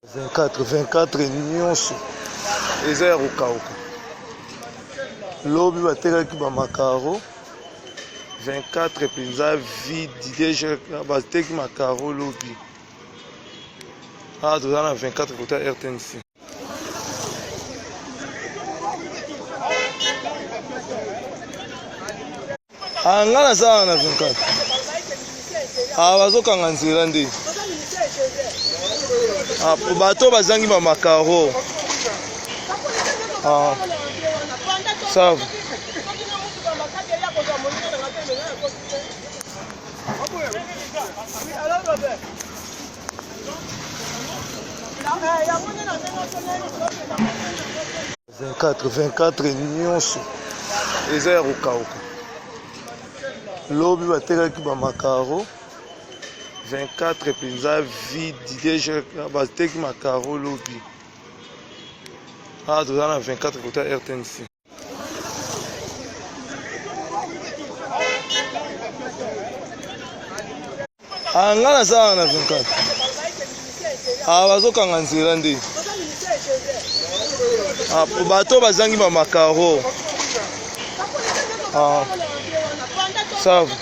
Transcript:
24 24 nyonso eza ya kokauka. Lobi batekaki ba makaro 24 mpenza vide deja bateki makaro lobi. Awa toza na 24 kota RTNC. Ah, nga naza na 24. Ah, bazokanga nzela nde. Ah, bato bazangi ba makaro. Ah, ça va. 24 24 nyonso eza ya kokauka. Lobi batekaki ba makaro 24 mpenza vide deja bateki makaro lobi. Awa toza na 24 kota RTNC. Ah, nga naza na 24. Ah, bazokanga nzela nde. Ah, bato bazangi ba makaro. Ah, ça va.